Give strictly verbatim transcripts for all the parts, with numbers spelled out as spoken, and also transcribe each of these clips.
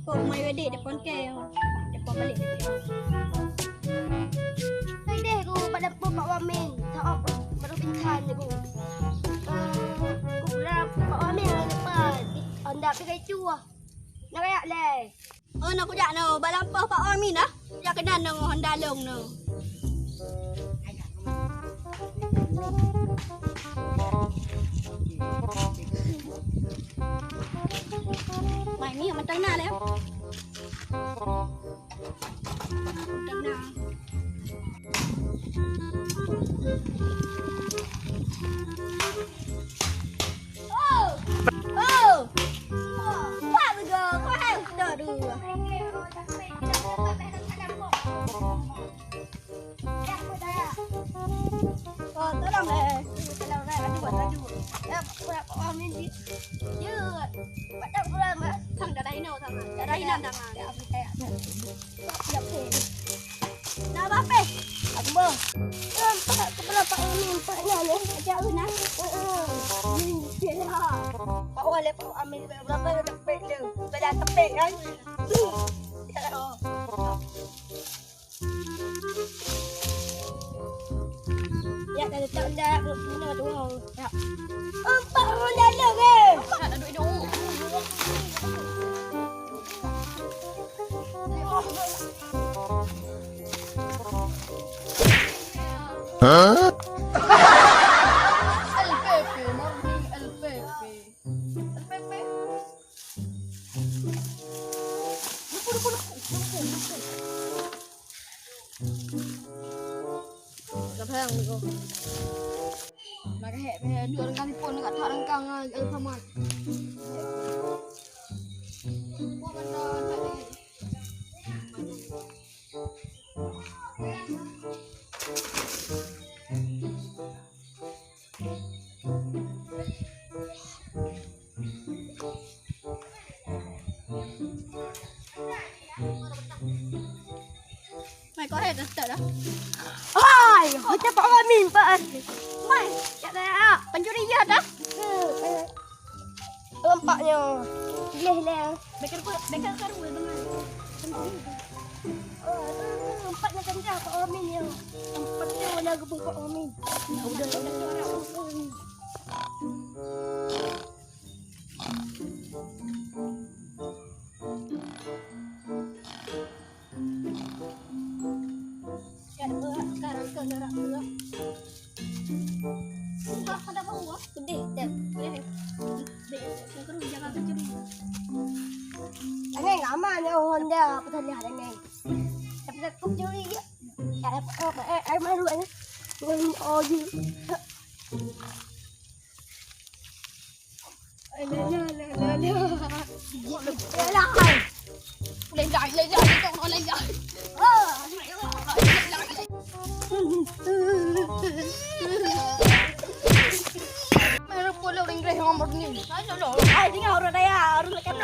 Kok mai wedek depan ke, depan balik. Hai deh, ku pada pun Pak Wamin. Tak apa, baru pingsan je ku. Eh, ku bilang Pak Wamin hari depan. Anda pergi cuah. Nak kayak leh. Oh, nak kujak no, balampah Pak Wamin dah. Jak kena no Honda long no. Mai ni matang na leh. Matang na. Oh! Oh! Pak Bego, kau hai udah dulu. Oh, tolong leh. Tolong leh. Aduh, aduh. Ya, pura-pura minta. Ya. Macam pura, Mbak. Sang darah inau, sang. Darah inau, sang. Ya, percaya. Nak apa? Aku bah. Nampak kepala Pak Amin, Pak Nyan, ya. Ajak aku nak. Heeh. Hmm, siap lah. Pak Wal, Pak Amin, berapa dah tepek tu? Dah tepek kan? Ya. Ya, dah letak dah, kena dua. Ya. Empat orang dalam, eh. Empat nak duduk. Hah? L P P, morning L P P. L P P. Lupa, lupa, lupa. Lupa, lupa. Dah bayang ni kau. Nak hek, hek, dua rengkang telepon, nak tak rengkang, ah, Alfamart. Mai, kau hai dah start dah. Hai, macam Pak Amin, Pak. Mai, ya dah. Pencuri ya dah. Lompat nyo. Leh, leh. Beker, beker karu dengan. Oh, empat nyo kencang Pak Amin nyo. Empat nyo warna gebuh Pak Amin. Udah, udah, udah. Aneh aman ya Honda, apa tadi ada ni? Tapi takut curi ya. Ada apa? Eh, eh, malu ni. Oh, you. Alah, alah, alah, alah. Alah, hai. Lelai, lelai, lelai, lelai. Ah, lelai. Mana pula Inggris nomor ni? Hai, tinggal orang daya, orang dekat.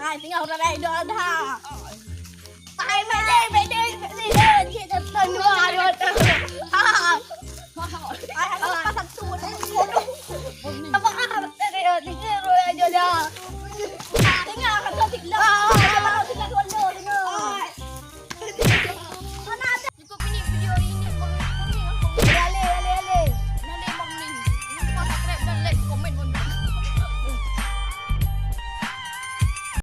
Hai, tinggal orang lain dah ada. Hai, bedeng, bedeng, bedeng. Cik datang dua, dua tahun. Hai. Hai, hai, pasang tu. Apa ah? Tiga, tiga, dua aja dah. Tinggal kata tiga.